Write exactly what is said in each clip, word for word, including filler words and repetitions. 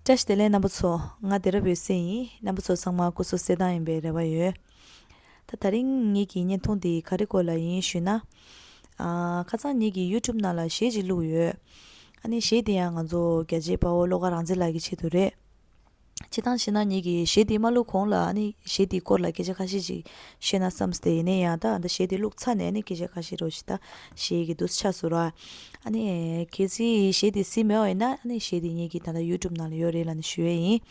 བཀྲ་ཤིས་བདེ་ལེགས་རྣམ་པ་ཚོ། ང་བདེ་རབ་འོད་ཟེར་ཡིན། རྣམ་པ་ཚོ་ཚང་མ་སྐུ་གཟུགས་གསལ་ཐང་ཡིན་པའི་རེ་བ་ཡོད། ད་དེ་རིང་ངེད་ཀྱི་བརྙན་ཐུང་འདི་ག་རེ་སྐོར་ལ་ཡིན་ཞུས་ན། ཨ། ཁ་སང་ངེད་ཀྱི་ཡུ་ཊུབ་ནང་ལ་གཞས་ཅིག་བླུགས་ཡོད། ཨ་ནི་གཞས་དེ་ཡང་ང་ཚོ་རྒྱ་ཆེའི་དཔའ་བོ་བློ་དགའ་རང་བཙན་ལགས་ཀྱི་ཆེད་དུ་རེད། སྤྱིར་བཏང་བཤད་ན་ངེད་ཀྱི་གཞས་དེ་མ་བླུགས་གོང་ལ་ཨ་ནི་གཞས་དེའི་སྐོར་ལ་སྐད་ཆ་ཁ་ཤས་ཅིག་བཤད་ན་བསམས་ཏེ། ཡིན་ན་ཡང་ད་ད་གཞས་དེ་བླུགས་ཚར་ནས་ཨ་ནི་སྐད་ཆ་ཁ་ཤས་རོགས་ཞིག་ད་གཞས་ཀྱི་འདུག་ཆགས་སོང་ར། ཨ་ནི་གལ་སྲིད་གཞས་དེ་གཟིགས་མེད་པ་ཡིན་ན་ཨ་ནི་གཞས་དེ་ངེད་ཀྱི་ད་ལྟ་ཡུ་ཊུབ་ནང་ལ་ཡོད་རེད་ལབ་ནས་ཞུ་ཡས་ཡིན།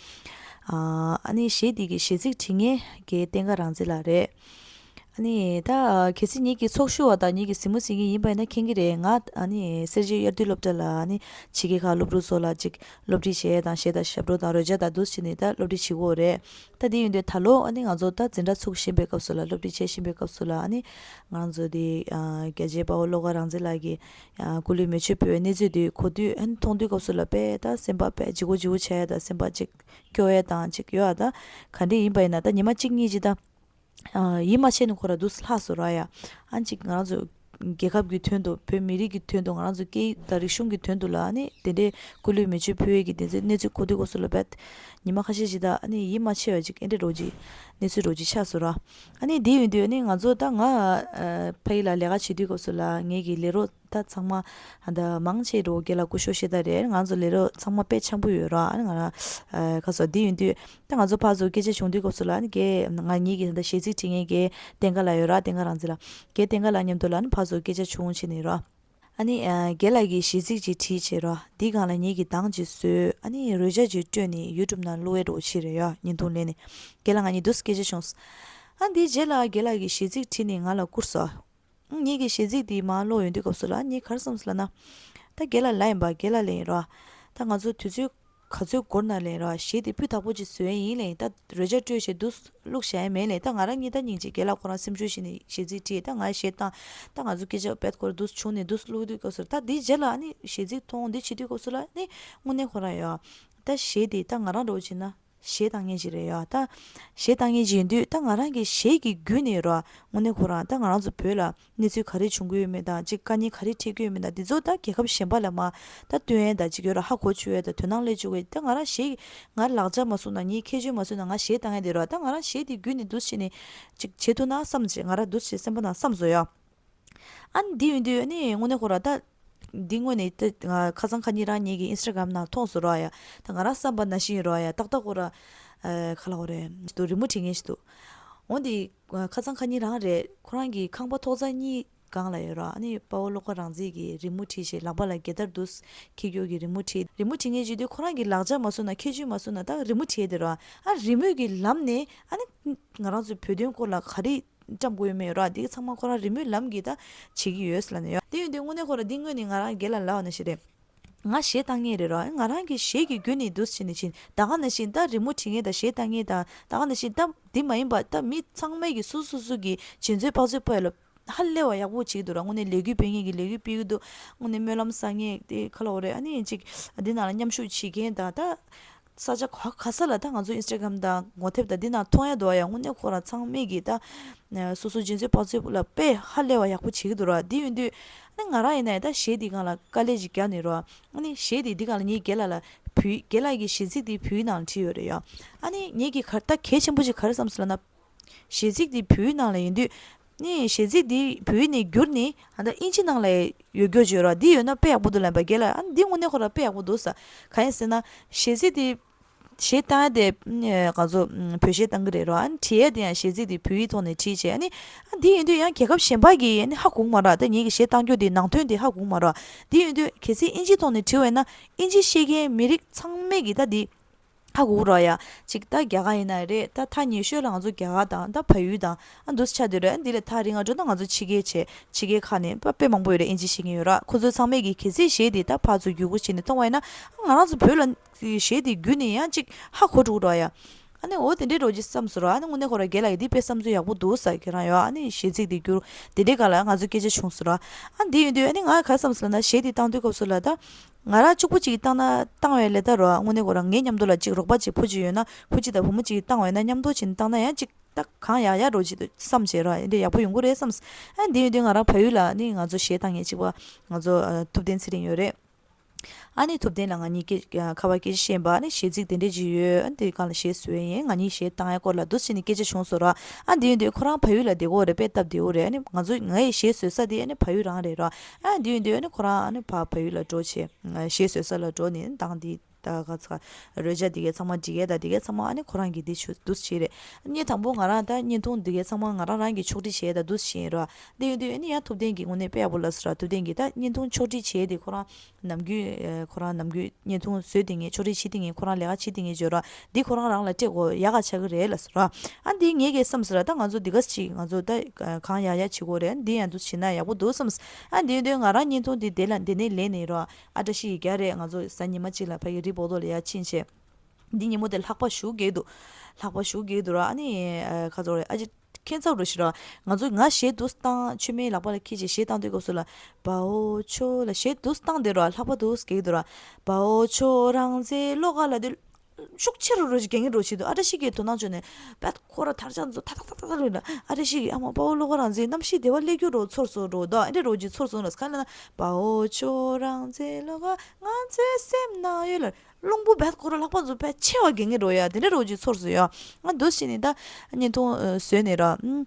ཨ་ནི་གཞས་དེ་གི་གཞས་ཚིག་བྲིས་མཁན་གི་བསྟན་དགའ་རང་བཙན་ལགས་རེད། ཨ་ནི་ད་གལ་སྲིད་ངེད་ཀྱི་ཚོགས་ཞུགས་པ་དང་ངེད་ཀྱི་གཟིགས་མོ་གཟིགས་མཁན་ཡིན་པ་ཡིན་ན་མཁྱེན་གྱི་རེད། ང་ཨ་ནི་སེར་བྱེས་དབྱར་དུས་སློབ་གྲྭ་ལ་ཨ་ནི་ཕྱི་རྒྱལ་ཁག་སློབ་ཕྲུག་ཚོ་ལ་ཅིག་སློབ་ཁྲིད་བྱས་དང་གཞས་དང་ཞབས་བྲོ་དང་རོལ་ཆ་དང་འདུག་བྱས་ནས་ད་སློབ་ཁྲིད་བྱེད་ཀྱི་ཡོད་རེད། ད་དེ་ཡིན་དུས་ད་ལོ་ཨ་ནི་ང་ཚོ་ད་འཛིན་གྲྭ་ཚུགས་བཞིན་པའི་སྐབས་སུ་ལ་སློབ་ཁྲིད་བྱེད་བཞིན་པའི་སྐབས་སུ་ལ་ཨ་ནི་ང་ཚོ་དེ་ཨ་རྒྱ་ཆེའི་དཔའ་བོ་བློ་དགའ་རང་བཙན་ལགས་ཀྱིས་ཨ་སྐུ་ལུས་མེ་མཆོད་ཕུལ་བའི་གནས་ཚུལ་དེ་གོ་དུས་ཨ་ནི་མཐོང་དུས་སྐབས་སུ་ལ་དཔེ་ད་སེམས་པ་དཔེ་ལྗིད་ཁོག་ལྗིད་པོ་ཆགས་ཡ་དང་སེམས་པ་ཅིག་སྐྱོ་ཡ་དང་ཅིག་ཡོད་ཨ། ད་ག་འདྲ་ཡིན་པ་ཡིན་ན་ད་ཉི་མ་གཅིག་གཉིས་ཅིག་ད། ཨ། ཡིད་མ་ཆེས་ནས་ཁོ་རང་འདུག་སེ་ལྷག་སོང་ར་ཡ། ཨ་ཅིག་ང་རང་ཚོ་རྒྱལ་ཁབ་ཀྱི་དོན་དུ་བོད་མི་རིགས་ཀྱི་དོན་དུ་ང་རང་ཚོ་སྐད་ཡིག་དང་རིག་གཞུང་གི་དོན་དུ་ལ་ཨ་ནི་དེ་འདྲའི་སྐུ་ལུས་མེ་མཆོད་ཕུལ་ཡས་ཀྱི་དེ་ཚོའི་གནས་ཚུལ་གོ་དུས་སྐབས་སུ་ལ་བད། ཉི་མ་ཁ་ཤས་ཤིག་ད་ཨ་ནི་ཡིད་མ་ཆེས་པ་ཅིག་ཨེ་འདྲ་རོ་ཅིག་གནས་ཚུལ་རོ་ཅིག་ཆགས་སོང་ར། ཨ་ནི་དེ་ཡིན་དུས་ཨ་ནི་ང་ཚོ་ད་ང་ཨ་ཕ་ཡུལ་ལ་ལས་ཀ་བྱེད་དུས་སྐབས་སུ་ལ་ངེད་ཀྱི་ལས་རོགས་ད་ཚང་མ་ད་མང་ཆེ་རོ་རྒན་ལགས་སྐུ་ཞབས་ཤེས་ད་རེད། ང་ཚོ་ལས་རོགས་ཚང་མ་དཔེ་འཆམ་པོ་ཡོད་ར། ཨ་ནི་ང་རང་ཨ་ཁ་སོ་དེ་ཡིན་དུས། ད་ང་ཚོ་ཕར་ཚུར་སྐད་ཆ་བྱུང་དུས་སྐབས་སུ་ལ་ཨ་ནི་རྒན་ང་གཉིས་ཀྱི་ད་གཞས་ཚིག་བྲིས་མཁན་རྒན་བསྟན་དགའ་ལགས་ཡོད་ར། བསྟན་དགའ་རང་བཙན་ལགས། རྒན་བསྟན་དགའ་ལགས་མཉམ་དུ་ལ་ཨ་ནི་ཕར་ཚུར་སྐད་ཆ་བྱུང་བྱས་ནས་ར། ཨ་ནི་ཨ་རྒན་ལགས་ཀྱིས་གཞས་ཚིག་ཅིག་བྲིས་བྱས་ར། འདིའི་སྒང་ལ་ངེད་ཀྱིས་གདངས་ཅིག་བཟོས། ཨ་ནི་རོལ་ཆ་ཅིག་སྤྲོད་ནས་ཡུ་ཊུབ་ནང་བླུག་ཡས་འདྲ་བོ་བྱས་རེད་ཡ། བརྙན་ཐུང་ལེན་ནས་རྒན་ལགས་ང་གཉིས་འདུག་སེ་སྐད་ཆ་བྱུང་། ཨ་འདིའི་རྗེས་ལ་རྒན་ལགས་ཀྱིས་གཞས་ཚིག་བྲིས་ནས་ང་ལ་བསྐུར་སོང་། ངེད་ཀྱིས་གཞས་ཚིག་འདི་མར་ཀློག་ཡོང་དུས་སྐབས་སུ་ལ་ངས་ག་རེ་བསམ་སོང་ལབ་ན། ད་རྒན་ལགས་ལབ་ཡིན་པ་རྒན་ལགས་ལབ་ཡིན་ར། ད་ང་ཚོ་དུས་ཚོད་ག་ཚོད་འགོར་ན་ལབ་ཡིན་ར། གཞས་འདི་སྤུས་དག་པོ་ཅིག་བཟོ་ཡས་ཡིན་ལབ་ཡིན། ད་རོལ་ཆ་སྤྲོད་བྱས་འདུག་སེ་བླུགས་བཞག་ཡས་མེད་ལབ་ཡིན། ད་ང་རང་གཉིས་ད་སྙིང་རྗེ་རྒན་ལགས་ཁོ་རང་སེམས་ཤུགས་ཤིག་ནས་གཞས་ཚིག་བྲིས། ད་ང་གཞས་བཏང་། ད་ང་ཚོ་སྐད་ཆ་བེད་ཁོ་རང་འདུག་སེ་བྱུང་ནས་འདུག་སེ་བླུགས་དུས་སྐབས་སུ་ད་འདིའི་རྗེས་ལ་ཨ་ནི་གཞས་ཚིག་མཐོང་འདི་བྱེད་དུས་སྐབས་སུ་ལ་ནི་དངོས་གནས་ཁོ་རང་ཡོད། ད་གཞས་འདི་ད་ང་རང་འདྲ་བོ་བྱས་ན། གཞས་བཏང་མཁན་ཅིག་རེད་ཡ། ད་གཞས་བཏང་མཁན་ཅིག་ཡིན་དུས་ད་ང་རང་གི་གཞས་ཀྱི་བརྒྱུད་ནས་ར། དངོས་གནས་ཁོ་རང་ད་ང་རང་ཚོ་བོད་ལ་གནས་ཚུལ་ག་རེ་བྱུང་གི་ཡོད་མེད་དང་ཅིག་དཀའ་ངལ་ག་རེ་འཕྲད་ཀྱི་ཡོད་མེད་དང་འདི་ཚོ་ད་རྒྱལ་ཁབ་གཞན་པ་ལ་མར་ད་སྟོན་ཡས་དང་ཅིག་ཡོད་ར། ཧ་གོ་བཅུག་ཡས་དང་དོ་སྣང་སླེབས་བཅུག་ཡས། ད་ང་རང་གཞས་ང་ལག་ཆ་མ་བཟུང་ན་ངའི་ཁྱད་ཆོས་མ་བཟུང་ན་ང་གཞས་བཏང་ཡས་དེ་ར། ད་ང་རང་གཞས་དེ་བརྒྱུད་ནས་འདུག་སེ་བྱས་ནས་ཅིག་བྱེད་ཐུབ་ན་བསམ་བྱས་ང་རང་འདུག་སེ་སེམས་པ་ནང་བསམ་སོང་ཡ། ཨ་ནི་འདི་ཡིན་དུས་ཨ་ནི་དངོས་གནས་ཁོ་ར་ད་འདི་དངོས་གནས་ད་ང་ཁ་སང་ཁ་ཉིན་རང་ངེད་ཀྱི་ཨིན་སི་ཊ་གྷ་རམ་ནང་མཐོང་སོང་ར་ཡ། ད་ང་རང་བསམ་པ་ནང་བཞིན་ཡིན་ར་ཡ། ཏག་ཏག་ཁོ་ར་ཨ་ག་ལབ་དགོས་རེད། ཅིག་འདུག་རི་མོ་བྲིས་མཁན་ཞིག་འདུག་འོ་འདི་ཁ་སང་ཁ་ཉིན་རང་རེད། ཁོ་རང་གི་ཁང་པ་ཐོག་རྩེག་གཉིས་སྒང་ལ་ཡོད་ར། ཨ་ནི་དཔའ་བོ་བློ་དགའ་རང་བཙན་གྱི་རི་མོ་བྲིས་བྱས་ལག་པ་ལ་རྒྱལ་དར་འདུག་སེ་འཁྱེར་རྒྱུ་གི་རི་མོ་བྲིས། རི་མོ་བྲིས་མཁན་བྱེད་དུས་ཁོ་རང་གི་ལག་ཆ་མ་བཟུང་ན་ཁྱད་ཆོས་མ་བཟུང་ན་ད་རི་མོ་བྲིས་དེ་ར། ཨ་རི་མོ་གི་ལམ་ནས་ཨ་ནི་ང་རང་ཚོའི་བོད་དོན་སྐོར་ལ་ག་རེ་བཀྲམ་དགོས་ཡོད་མེད་ར། འདི་ཚང་མ་ཁོ་རང་རི་མོའི་ལམ་གྱིས་ད་བྱེད་ཀྱི་ཡོད་ཟེར་ལབ་ནས་ཡོད། དེ་ཡིན་དུས་དངོས་གནས་ཁོ་རང་འདི་དངོས་ནས་ང་རང་རྒན་ལགས་ལབ་པ་ནང་བཞིན་རེད། ང་གཞས་བཏང་མཁན་རེད་ར། ང་རང་གི་གཞས་ཀྱི་བརྒྱུད་ནས་འདུག་སེ་བྱས་ནས་ཕྱིན། ད་ག་ནང་བཞིན་ད་རི་མོ་བྲིས་མཁན་དང་གཞས་བཏང་མཁན་དང་ད་ག་ནང་བཞིན་ད་འདི་མ་ཡིན་པ་ད་མི་ཚང་མས་ཀྱི་སོ་སོ་སོ་གི་འཇོན་ཚོད་དཔག་ཚོད་དཔག་ཡས་ལ་ཧ་ལས་པ་ཡག་པོ་བྱེད་ཀྱི་འདུག་ར། དངོས་གནས་ལས་འགུལ་སྤེལ་མཁན་གྱི་ལས་འགུལ་སྤེལ་གྱི་འདུག་དངོས་གནས་སྨོན་ལམ་བསགས་མཁན་དེ་ག་ལབ་དགོས་རེད། ཨ་ནི་ཅིག་འདི་ནང་ལ་མཉམ་ཞུགས་བྱེད་མཁན་དང་ད། ས་ཆ་ག་ག་ས་ལ་ད་ང་ཚོ་ཨིན་སི་ཊ་གྷ་རམ་དང་ངོ་དེབ་དང་འདི་ནང་མཐོང་ཡ་འདུག་ཡ། དངོས་གནས་ཁོ་རང་ཚང་མས་ཀྱི་ད་སོ་སོ་འཇོན་ཚོད་དཔག་ཚོད་ལ་དཔེ་ཧ་ལས་པ་ཡག་པོ་བྱེད་ཀྱི་འདུག་ར། འདི་ཡིན་དུས་ཨ་ནི་ང་རང་ཡིན་ན་ཡང་ད་གཞས་འདི་སྒང་ལ་དཀའ་ལས་ཅིག་རྒྱག་ནས་ར། ཨ་ནི་གཞས་འདི་འདི་སྒང་ལ་ངའི་རྒན་ལགས་ལ་བོད་རྒན་ལགས་ཀྱི་གཞས་ཚིག་འདི་བོད་ཡིག་ནང་བྲིས་ཡོད་རེད་ཡ། ཨ་ནི་ངེད་ཀྱི་ག་ད་གལ་ཆེན་པོ་ཅིག་ག་རེ་བསམ་སོང་ལབ་ན། གཞས་ཚིག་འདི་བོད་ཡིག་ནང་ལ་ཡིན་དུས། ནི་གཞས་ཚིག་འདི་བོད་ཡིག་ནས་བསྒྱུར་ནས་ཨ་ད་དབྱིན་ཇི་ནང་ལ་ཡོད་རྒྱུ་བརྗོད་ར། འདི་ཡོད་ན་དཔེ་ཡག་པོ་འདུག་ལབ་པ་རྒན་ལགས། ཨ་འདི་དངོས་གནས་ཁོ་ར་དཔེ་ཡག་པོ་འདུག་ས། གང་ཡིན་ཟེར་ན་གཞས་ཚིག་འདི་གཞས་བཏང་ཡ་དེ་ང་ཚོ་བོད་གཞས་བཏང་གི་རེད་ར། ཨ་ནི་བྲིས་ཡ་དེ་ཡང་གཞས་ཚིག་འདི་བོད་ཡིག་ཐོག་ནས་བྲིས་བྱས། ཨ་ནི་ཨ་འདི་ཡིན་དུས་ཡང་རྒྱལ་ཁབ་གཞན་པ་གིས་ཨ་ནི་ཧ་གོ་གི་མ་ར། ད་ངེད་ཀྱི་གཞས་བཏང་རྒྱུ་འདི་ནང་དོན་འདི་ཧ་གོ་གི་མ་ར། འདི་ཡིན་དུས་གལ་སྲིད་དབྱིན་ཇིའི་ཐོག་ནས་བྲིས་པ་ཡིན་ན་དབྱིན་ཇི་ཤེས་མཁན་མི་རིགས་ཚང་མས་ཀྱི་ད་འདི། ཧ་གོ་ར་ཡ། ཅིག་ད་རྒྱ་གར་ཡིན་ན་རེད། ད་ཐག་ཉེ་ཤོས་ལ་ང་ཚོ་རྒྱ་གར་དང་ད་ཕ་ཡུལ་དང་ཨ་འདུག་ཆ་དེ་རེད། འདི་ལས་ཐག་རིང་ང་འགྲོ་ན་ང་ཚོ་ཕྱི་རྒྱལ་བྱས་ཕྱི་རྒྱལ་ཁག་ནས་དཔེ་དཔེ་མང་པོ་ཡོད་རེད། ཨིན་ཇི་ཤེས་མཁན་ཡོད་ར། ཁོ་ཚོ་ཚང་མས་ཀྱི་གལ་སྲིད་གཞས་དེ་ད་ཕར་ཚུར་བསྒྱུར་བཅོས་བྱས་ནས་གཏོང་བ་ཡིན་ན་ང་རང་ཚོ་བོད་ལ་གཞས་དེ་བརྒྱུད་ནས་ཡང་ཅིག་ཧ་གོ་འགྲོ་ར་ཡ། ཨ་ནི་འོ་དེ་འདྲའི་རོ་ཅིག་བསམ་སོང་ར། ཨ་ནི་དངོས་གནས་ཁོ་ར་རྒན་ལགས་ཀྱི་འདི་དཔེ་བསམ་ཚུལ་ཡག་པོ་འདུག་ས་ཁྱེད་རང་ཡོད། ཨ་ནི་གཞས་ཚིག་དེ་བསྒྱུར་དེ་འདྲའི་སྒང་ལ་ང་ཚོ་སྐད་ཆ་བྱུང་སོང་ར། ཨ་འདི་ཡིན་དུས་ཨ་ནི་ང་ག་བསམ་སོང་ལབ་ན་གཞས་དེ་བཏང་དུས་སྐབས་སུ་ལ་ད། ང་རང་གཅིག་པུ་གཅིག་བཏང་ན་བཏང་བའི་ལས་ད་རོ། དངོས་གནས་ཁོ་རང་ངའི་མཉམ་དུ་ལ་གཅིག་རོགས་པ་གཅིག་བུ་གཅིག་ཡོད་ན་བུ་གཅིག་དང་བུ་མོ་གཅིག་བཏང་བས་ན་མཉམ་དུ་བྱས་ནས་བཏང་ན་ཡང་གཅིག་ད་གང་ཡག་ཡག་རོ་གཅིག་ཏུ་བསམ་བྱས་རོ། ཨེ་འདྲ་ཡག་པོ་ཡོང་གི་རེད་བསམ། ཨ་འདི་ཡོད་དུས་ང་རང་ཕ་ཡུལ་ལ་ནི་ང་ཚོ་གཞས་བཏང་མཁན་གཅིག་པ་ང་ཚོ་ཨ་ཐུབ་བསྟན་ཚེ་རིང་ཡོད་རེད། ཨ་ནི་ཐུབ་བསྟན་ལ་ང་གཉིས་སྐད་ཁ་པར་སྐད་ཆ་བཤད་པ། ཨ་ནི་གཞས་ཚིག་དེ་འདྲས་ཅིག་ཡོད། ཨ་ནི་དེ་སྒང་ལ་གཞས་བཟོས་ཡིན། ང་གཉིས་གཞས་བཏང་ཡ་སྐོར་ལ་འདུག་སེ་བྱས་ནས་སྐད་ཆ་བྱུང་སོང་ར། ཨ་འདི་ཡོད་འདི་ཁོ་རང་བལ་ཡུལ་ལ་བསྡད་ཀྱི་ཡོད་རེད། དཔེ་སྟབས་བདེ་པོ་རེད། ཨ་ནི་ང་ཚོ་ངའི་གཞས་བཟོ་ས་དེ་ཨ་ནི་བལ་ཡུལ་རང་རེད་ར། ཨ་འདི་ཡོད་འདི་ཨ་ནི་ཁོ་རང་ཨ་ནི་ཕར་བལ་ཡུལ་ལ་འགྲོ་བྱས་གཞས་བཟོ་ས་ལ་འགྲོ་ནས་བཏང་དེ། ད་ག་ཚ་རོལ་ཆ་དེ་གའི་ཚང་མ་སྒྲིག་ཡས་དང་དེ་གའི་ཚང་མ་ཨ་ནི་ཁོ་རང་གིས་འདི་ཆུ་འདུག་སེ་བྱས་རེད། ཨ་ནི་དང་པོ་ང་རང་ད་བརྙན་ཐུང་དེ་གའི་ཚང་མ་ང་རང་རང་གིས་ཕྱོགས་སྒྲིག་བྱས་ཡས་དང་འདུག་སེ་བྱས་ཡིན་ར། འདི་ཡོད་འདི་ཨ་ནི་ཡང་ཐུབ་བསྟན་གྱིས་དངོས་གནས་དཔེ་ཡག་པོ་ལབ་སོང་ར། ཐུབ་བསྟན་གྱིས་ད་བརྙན་ཐུང་ཕྱོགས་སྒྲིག་བྱས་ཏེ་ཁོ་རང་ནམ་རྒྱུན་ཨེ་ཁོ་རང་ནམ་རྒྱུན་བརྙན་ཐུང་བཟོས་དེ་ངས་ཕྱོགས་སྒྲིག་བྱེད་དེ་ངས་ཁོ་རང་ལས་ཀ་བྱེད་དེ་ངས་བརྗོད་ར། འདི་ཁོ་རང་རང་ལ་སྤྲད་དགོས་ཡག་ག་ཆགས་ཀྱི་རེད་ལབ་སོང་ར། ཨ་འདི་ངས་གས་བསམ་སོང་ར། ད་ང་ཚོ་འདི་ག་ཅིག་ང་ཚོ་ད་གང་ཡག་ཡག་བྱེད་དགོས་རེད། འདི་ཡང་འདུག་བྱེད་ན་ཡག་པོ་འདུག་བསམ། ཨ་འདི་འདི་ང་རང་བརྙན་ཐུང་འདི་དེ་ལ་འདི་ནས་ལེན་ནས་ར། ཨ་བཀྲ་ཤིས་ཀྱི་རྒྱ་རེད། ང་ཚོ་གཟའ་ཉི་མ་གཅིག་ལ་ཕ་གི་རི་བོ་རྡོ་ལ་ཡར་ཕྱིན་བྱས། འདི་ཉིན་མོ་དེ་ལྷགས་པ་ཞེ་པོ་རྒྱག་འདུག་ལྷགས་པ་ཞེ་པོ་རྒྱག་འདུག་ར། ཨ་ནི་ཨ་ཁ་ཚོར་རེད། ཨ་ཅེ་ཁྱེད་ཚབ་རུ་ཞིག་ར། ང་ཚོ་ང་གཞས་འདུག་སེ་བཏང་མཆོད་མེ་ལག་པ་ལ་འཁྱེར་བྱས་གཞས་བཏང་དུས་སྐབས་སུ་ལ་བའོ་ཆོ་ལ་གཞས་འདུག་སེ་བཏང་བསྡད་ར། ལྷགས་པ་འདུག་སེ་རྒྱག་འདུག་ར། བའོ་ཆོ་རང་ཚེ་བློ་དགའ་ལ་དེ་ཤུགས་ཆེ་རུ་རུ་ཞིག་རྒྱག་གི་རོ་ཞིག་འདུག་ཨ་བཀྲ་ཤིས་ཀྱི་དོ་སྣང་བྱུང་ནས་བད་ཁོ་ར་ཐར་ཆ་ཚོ་ཐ་ཐ་ཐ་ཐ་ཐ་རེད་ལ། ཨ་བཀྲ་ཤིས་ཀྱི་ཨ་མ་བའོ་བློ་དགའ་རང་ཚེ་རྣམ་ཤེས་བདེ་བ་སླེབས་རྒྱུ་རོ་ཚོར་སོང་རོ། ད་ཨ་འདྲ་རོ་ཅིག་ཚོར་སོང་ལ་སྐ་ལ་ན་བའོ་ཆོ་རང་ཚེ་བློ་དགའ་ང་ཚོའི་སེམས་ནང་ཡོད་ལ། རླུང་བུ་བད་ཁོ་ར་ལྷགས་པ་ཚོ་བད་ཆེ་བ་རྒྱག་གི་རོ་ཡ། དེ་འདྲ་རོ་ཅིག་ཚོར་སོང་ཡ། ང་འདུག་སེ་བྱས་ནས་ད་བརྙན་ཐུང་ཨ་བཟོས་ནས་ར། ཨུམ།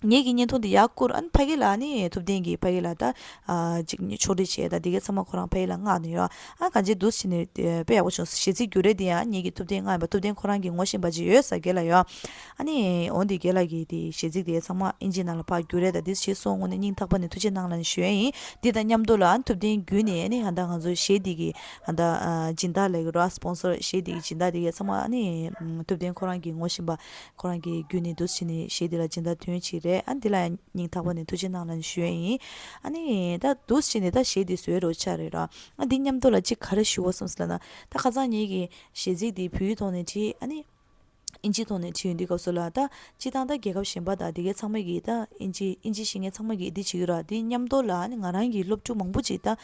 ངེད་ཀྱི་བརྙན་ཐུང་འདི་ཡར་བསྐུར། ཨ་ནི་ཕ་གི་ལ་ནི་ཐུབ་བསྟན་གྱིས་ཕ་གི་ལ་ད་ཨ་ཅིག་ཕྱོགས་སྒྲིག་བྱས། ད་འདི་གའི་ཚང་མ་ཁོ་རང་ཕ་གི་ལ་མངགས་ནས་ཡོད། ཨ་གང་ཅི་འདུག་སེ་བྱས་ནས་དཔེ་ཡག་པོ་བྱུང་། གཞས་ཚིག་བསྒྱུར་རེས་འདི་ཡང་ངེད་ཀྱི་ཐུབ་བསྟན་མངགས་ཡིན་པ། ཐུབ་བསྟན་ཁོ་རང་གིས་ངོ་ཤེས་པ་ཅིག་ཡོད་ས་རྒན་ལགས་ཡོད། ཨ་ནི་འོ་འདི་རྒན་ལགས་ཀྱིས་དེ་གཞས་ཚིག་དེ་ཚང་མ་ཨིན་ཇི་ནང་ལ་ཕར་བསྒྱུར་རེས་དང་དེ་བྱས་སོང་། དངོས་གནས་སྙིང་ཐག་པ་ནས་ཐུགས་རྗེ་གནང་ལབ་ནས་ཞུ་ཡས་ཡིན། འདི་དང་མཉམ་དུ་ལ་ཨ་ནི་ཐུབ་བསྟན་བརྒྱུད་ནས་ཨ་ནི་ཧ་ད་ང་ཚོ་གཞས་འདི་གི་ཧ་ད་ཨ་སྦྱིན་བདག་ལབ་ཀྱི་རེད། སྤོན་སར་གཞས་འདི་གི་སྦྱིན་བདག་དེ་གའི་ཚང་མ་ཨ་ནི་ཨ་ཐུབ་བསྟན་ཁོ་རང་གིས་ངོ་ཤེས་པ་ཁོ་རང་གི་བརྒྱུད་ནས་འདུག་སེ་བྱས་ནས་གཞས་འདི་ལ་སྦྱིན་བདག་ཐོན་བྱས་རེད། ཨ་འདི་ལ་ཡང་སྙིང་ཐག་པ་ནས་ཐུགས་རྗེ་གནང་ལབ་ནས་ཞུ་ཡས་ཡིན། ཨ་ནི་ད་འདུག་སེ་བྱས་ནས་ད་གཞས་འདི་བཟོས་རོགས་ཆགས་རེད་ར། ཨ་འདི་མཉམ་དུ་ལ་གཅིག་ག་རེ་ཞུ་དགོས་བསམ་སོང་ལབ་ན། ད་ཁ་སང་ངེད་ཀྱིས་གཞས་ཚིག་འདི་བོད་ཡིག་ཐོག་ནས་བྲིས། ཨ་ནི་ཨིན་ཇིའི་ཐོག་ནས་བྲིས་ཡོང་དུས་སྐབས་སུ་ལ་ད་སྤྱིར་བཏང་ད་རྒྱལ་ཁབ་གཞན་པ་དང་དེ་གའི་ཚང་མ་གིས་ད་ཨིན་ཇི་ཨིན་ཇི་ཤེས་མཁན་ཚང་མ་གིས་འདི་བྱེད་ཀྱི་ར། འདི་མཉམ་དུ་ལ་ཨ་ནི་ང་རང་གི་སློབ་ཕྲུག་མང་པོ་ཅིག་ད་ཨ་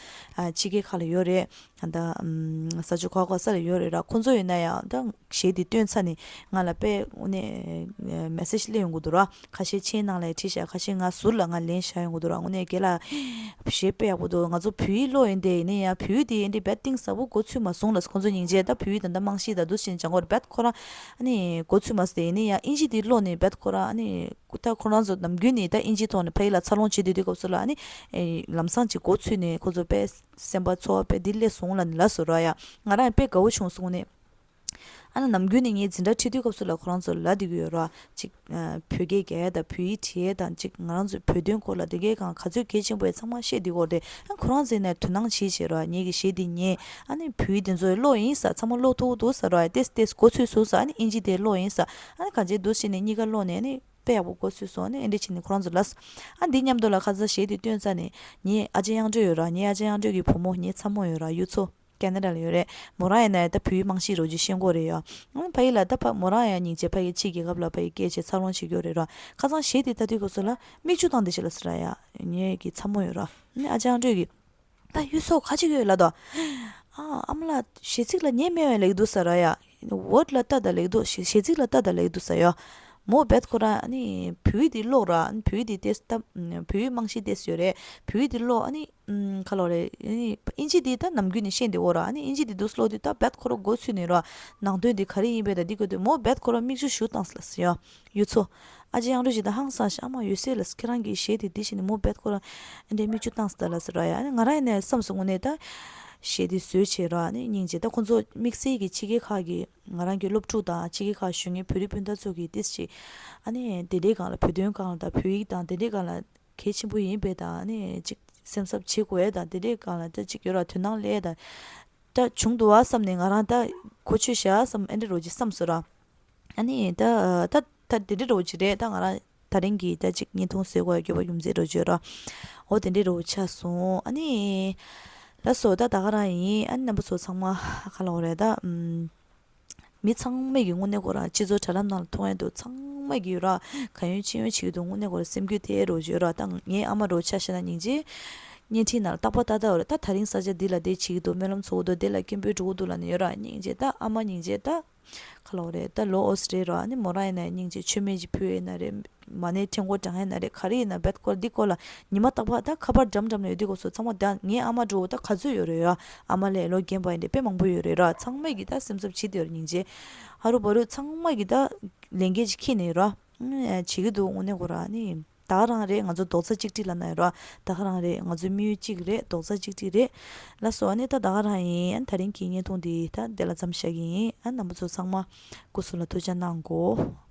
ཕྱི་རྒྱལ་ཁག་ལ་ཡོད་རེད། ད་ཨམ་ས་ཆ་ག་ག་ས་ལ་ཡོད་རེད་ར། ཁོང་ཚོ་ཡིན་ན་ཡང་ད་གཞས་འདི་བཏོན་ཚར་ནས་ང་ལ་དཔེ་དངོས་གནས་མེ་སེ་ཇི་སླེབས་ཡོང་གི་འདུག་ར། ཁ་ཤས་མཆན་ནང་ལ་བྲིས་ཤག་ཁ་ཤས་ང་ཟུར་ལ་ང་ལན་བཞག་ཡོང་གི་འདུག་ར། དངོས་གནས་རྒན་ལགས་གཞས་དཔེ་ཡག་པོ་འདུག་ང་ཚོ་བོད་ཡིག་ཀློག་ཡིན་དེ་ཡིན་ན་ཡང་བོད་ཡིག་དེ་ཡིན་དེ་རྦད་གཏིང་ཟབ་པོ་མགོ་ཚོས་མ་སོང་ལབ། ཁོང་ཚོ་སྙིང་རྗེ། ད་བོད་ཡིག་ད་ད་རྨང་གཞི་ད་འདུག་སེ་སྦྱང་དགོས་རེད། རྦད་ཁོ་རང་ཨ་ནི་མགོ་ཚོས་མ་སོང་། དེ་ཡིན་ན་ཡང་ཨིན་ཇི་དེ་ཀློག་ནས་རྦད་ཁོ་རང་ཨ་ནི་ད་ཁོ་རང་ཚོ་ནམ་རྒྱུན་ནས་ད་ཨིན་ཇིའི་ཐོག་ནས་ཕ་ཡིག་ལ་འཚར་ལོངས་བྱེད་སྡོད་དུས་སྐབས་སུ་ལ་ཨ་ནི་ཨེ་ལམ་སང་ཅིག་མགོ་ཚོས་ནས་ཁོ་ཚོ་དཔེ་སེམས་པ་ཚོར་བ་དཔེ་འདི་སླེབས་སོང་ལབ་ནས་ལབ་སོང་ར་ཡ། ང་རང་ཡང་དཔེ་དགའ་བོ་བྱུང་སོང་ནས། ཨ་ནི་ནམ་རྒྱུན་ནས་ངས་འཛིན་གྲྭ་ཁྲིད་དུས་སྐབས་སུ་ལ་ཁོ་རང་ཚོ་ལབ་བསྡད་ཀྱི་ཡོད་ར། ཅིག་ཨ་བོད་སྐད་རྒྱག་ཡས་དང་བོད་ཡིག་བྲིས་ཡས་དང་ཅིག་ང་རང་ཚོའི་བོད་དོན་སྐོར་ལ་དེ་གའི་སྒང་ག་ཚོད་གལ་ཆེན་པོ་ཡིན་ཚང་མ་བཤད་བསྡད་ཀྱི་ཡོད་རེད། ཨ་ཁོ་རང་ཚོས་ནས་དོ་སྣང་བྱེད་བྱེད་ར། ངེད་ཀྱི་གཞས་འདི་ཉན། ཨ་ནི་བོད་ཡིག་འདི་ཚོ་ཀློག་ཡིན་ཟེར། ཚང་མ་ཀློག་ཐུབ་འདུག་ཟེར་ར། ཏེས་ཏེས་མགོ་ཚོས་སོང་ཟེར། ཨ་ནི་ཨིན་ཇི་དེ་ཀློག་ཡིན་ཟེར། ཨ་ནི་གང་བྱས་འདུག་སེ་བྱས་ནས་གཉིས་ཀ་ཀློག་ནས་ཨ་ནི་དཔེ་ཡག་པོ་མགོ་ཚོས་སོང་། ཨ་ནི་ཨེ་འདྲ་བྱས་ནས་ཁོ་རང་ཚོ་ལབ། ཨ་འདི་མཉམ་དུ་ལ་ཁ་སང་གཞས་འདི་བཏོན་ཚར་ནས་ངའི་ཨ་ཅག་དབྱངས་སྒྲོན་ཡོད་ར། ངའི་ཨ་ཅག་དབྱངས་སྒྲོན་གྱི་བུ་མོ་ངའི་ཚ་མོ་ཡོད་ར། གཡུ་མཚོ་ཁེ་ན་ཌ་ལ་ཡོད་རེད། མོ་རང་ཡིན་ན་ཡང་ད་བོད་ཡིག་རྨང་གཞི་རོ་ཅིག་ཤེས་ཀྱི་ཡོད་རེད་ཡ། ཨ་ཕ་ཡུལ་ལ་ད་ཕ་མོ་རང་ཡང་སྙིང་རྗེ། ཕ་གི་ཕྱི་རྒྱལ་ཁབ་ལ་ཕ་གི་སྐད་བྱས་འཚར་ལོངས་བྱེད་ཀྱི་ཡོད་རེད་ར། ཁ་སང་གཞས་དེ་ལྟ་དུས་སྐབས་སུ་ལ་མིག་ཆུ་བཏང་བསྡད་ཤག་ལབ་ཟེར་ར་ཡ། ངེད་ཀྱི་ཚ་མོ་ཡོད་ར། ཨ་ནི་ཨ་ཅག་དབྱངས་སྒྲོན་གྱིས་ད་གཡུ་མཚོ་ག་ཅིག་ཡོད་ལབ་དོ། ཨ་ཨ་མ་ལགས་གཞས་ཚིག་ལ་ཉན་མེད་པས་ལབ་ཀྱི་འདུག་ཟེར་ར་ཡ། ཝརཌ་ལ་ལྟ་དང་ལབ་ཀྱི་འདུག་གཞས་གཞས་ཚིག་ལ་ལྟ་དང་ལབ་ཀྱི་འདུག་ཟེར་ཡ། མོ་རྦད་ཁོ་རང་ཨ་ནི་བོད་ཡིག་དེ་ཀློག་ར། ཨ་ནི་བོད་ཡིག་དེ་ཏེས་ད་བོད་ཡིག་རྨང་གཞི་ཏེས་ཡོད་རེད། བོད་ཡིག་དེ་ཀློག་ཨ་ནི་ཨུམ་ག་ལབ་རེད། ཨ་ནི་ཨིན་ཇི་དེ་ད་ནམ་རྒྱུན་ནས་ཤེས་བསྡད་ཡོད་ར། ཨ་ནི་ཨིན་ཇི་དེ་འདུག་སེ་ཀློག་དུས་ད་རྦད་ཁོ་རང་མགོ་ཚོས་ནས་ར། ནང་དོན་དེ་ག་རེ་ཡིན་པས་ད་འདི་དགོས་དུས་མོ་རྦད་ཁོ་རང་མིག་ཆུ་ཞུ་བཏང་ཟེར་ལབ་ཟེར་ཡ། གཡུ་མཚོ། ཨ་ཅག་དབྱངས་སྒྲོན་གྱིས་ད་ཧང་སངས་ཤག་ཨ་མ་ཡོད་ཟེར་ལབ་ཟེར། ཁྱེད་རང་གིས་གཞས་དེ་འདི་བྱས་ནས་མོ་རྦད་ཁོ་རང་ཨ་འདྲའི་མིག་ཆུ་བཏང་ཟེར་ལབ་ཟེར་ར་ཡ། ཨ་ནི་ང་རང་ཡིན་ན་བསམ་སོང་། དངོས་གནས་ད་གཞས་དེ་བཟོས་བྱས་ར། ཨ་ནི་སྙིང་རྗེ། ད་ཁོ་ཚོ་དམིགས་བསལ་གྱི་ཕྱི་རྒྱལ་ཁག་གི་ང་རང་གི་སློབ་ཕྲུག་དང་ཕྱི་རྒྱལ་ཁག་བཞུགས་མཁན་བོད་རིགས་སྤུན་ཟླ་ཚོ་གིས་ཏེས་ཅིག་ཨ་ནི་དེ་འདྲའི་སྒང་ལ་བོད་དོན་སྒང་ལ་དང་བོད་ཡིག་དང་དེ་འདྲའི་སྒང་ལ་གལ་ཆེན་པོ་ཡིན་པས་དང་། ཨ་ནི་ཅིག་སེམས་འཚབ་བྱེད་དགོས་ཡས་དང་དེ་འདྲའི་སྒང་ལ་ད་ཅིག་ཡོད་ར། དོ་སྣང་སླེབས་ཡས་དང་ད་བྱུང་འདུག་བ་བསམ་ནས་ང་རང་ད་གོ་ཆོད་བཞག་བསམ་ཨེ་འདྲ་རོ་ཅིག་བསམ་སོང་ར། ཨ་ནི་ད་ད་ད་དེ་འདྲ་རོ་ཅིག་རེད། ད་ང་རང་ད་རིང་གི་ད་ཅིག་བརྙན་ཐུང་བཟོ་དགོས་ཡ་རྒྱུ་བ་རྒྱུ་མཚན་རོ་ཅིག་ཡོད་ར། འོ་དེ་འདྲ་རོ་ཆགས་སོང་། ཨ་ནི་ལགས་སོ། ད་ད་ག་རང་ཡིན། ཨ་ནི་རྣམ་པ་ཚོ་ཚང་མ་ག་ལབ་དགོས་རེད་ད། ཨམ། མི་ཚང་མས་ཀྱི་དངོས་གནས་ཁོ་རང་སྤྱི་ཚོགས་དྲ་ལམ་ནང་ལ་མཐོང་ཡ་འདུག་ཚང་མས་ཀྱི་ཡོད་ར། ག་ཡོང་ཅི་ཡོང་བྱེད་ཀྱི་འདུག་དངོས་གནས་ཁོ་རང་སེམས་འགུལ་ཐེབས་རོ་ཅིག་ཡོད་ར། ད་ངའི་ཨ་མ་རོ་ཆ་བཞག་ན་སྙིང་རྗེ། བརྙན་འཕྲིན་ནང་ལ་རྟག་པར་ལྟ་ལྟ་བ་རེད། ད་དེ་རིང་ས་ཆ་འདི་ལ་འདི་བྱེད་ཀྱི་འདུག་སྨོན་ལམ་ཚོགས་ཀྱི་འདུག་འདི་ལ་སྐད་འབོད་འགྲོ་གི་འདུག་ལབ་ནས་ཡོད་ར། སྙིང་རྗེ། ད་ཨ་མ་སྙིང་རྗེ། ད་ག་ལབ་དགོས་རེད། ད་ལོ་ཨོ་སི་རེད་ར། ཨ་ནི་མོ་རང་ཡིན་ན་སྙིང་རྗེ། མཆོད་མེ་ཅིག་ཕུལ་ཡིན་ན་རེད། མ་ཎི་ཕྲེང་སྐོར་བགྲང་ཡིན་ན་རེད། ག་རེ་ཡིན་ན་རྦད་སྐོར་འདི་སྐོར་ལ་ཉི་མ་རྟག་པར་ད་ཁ་པར་འགྲམ་འགྲམ་ལ་ཡོད་དུས་སྐབས་སུ་ཚང་མ། ད་ངའི་ཨ་མ་འདྲ་བོ་ད་ག་ཚོད་ཡོད་རེད་ཡ། ཨ་མ་ལས་ལོ་རྒན་པ་ཡིན་དེ་དཔེ་མང་པོ་ཡོད་རེད་ར། ཚང་མས་ཀྱི་ད་སེམས་འཚབ་བྱེད་དེ་ཡོད་རེད། སྙིང་རྗེ། ཧ་རུ་བ་རུ་ཚང་མས་ཀྱི་ད་ལས་འགན་ཅིག་འཁྱེར་ནས་ཡོད་ར། ཨ་བྱེད་ཀྱི་འདུག་དངོས་གནས་ཁོ་ར་ནི། ད་ག་རང་རེད། ང་ཚོ་རྡོག་རྩ་གཅིག་སྒྲིལ་ལབ་ན་ཡོད་ར། ད་ག་རང་རེད། ང་ཚོའི་དམིགས་ཡུལ་གཅིག་རེད། རྡོག་རྩ་གཅིག་སྒྲིལ་རེད། ལགས་སོ། ཨ་ནི་ད་ད་ག་རང་ཡིན། ཨ་ནི་ད་རིང་གི་བརྙན་ཐུང་འདི་ད་འདི་ལ་མཚམས་བཞག་གི་ཡིན། ཨ་རྣམ་པ་ཚོ་ཚང་མ་སྐུ་གཟུགས་ལ་ཐུགས་ཅག་གནང་གོ།